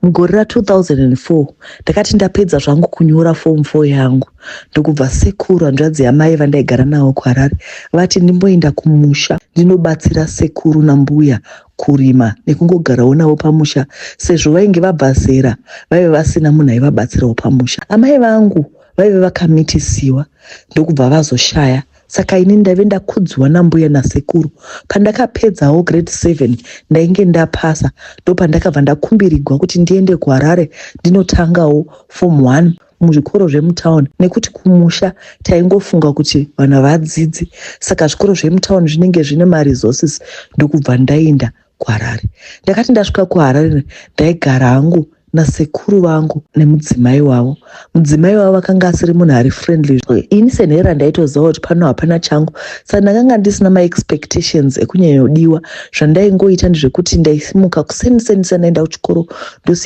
Mugore ra2004 ndakati ndapedza zvangu kunyora fomu 4 yangu, ndokubva sekuru, hanzvadzi yamai vandaigara navo kuHarare, vati ndimboenda kumusha ndinobatsira sekuru nambuya kurima nekungogarawo navo pamusha, sezvo vainge vabva zera, vaive vasina munhu aivabatsirawo pamusha. Amai vangu vaive vakamitisiwa, ndokubva vazoshaya, saka ini ndaive ndakudzwa nambuya nasekuru. Pandakapedzawo grade 7, ndainge ndapasa, ndopandakabva ndakumbirigwa kuti ndiende kuHarare ndinotangawo form 1 muzvikoro zvemutauni, nekuti kumusha taingofunga kuti vanhu havadzidzi, saka zvikoro zvemutauni zvinenge zvine maresources. Ndokubva ndaenda kuHarare. Ndakati ndasvika kuHarare, ndaigara hangu nasekuru vangu nemudzimai wavo. Mudzimai wavo vakanga asiri munhu ari friendly. Ini senhera ndaitoziva kuti pano hapana changu, saka ndakanga ndisina maexpectations ekunyanyodiwa. Zvandaingoita ndezvekuti ndaisimuka kuseni seni, sandaenda kuchikoro, ndosiya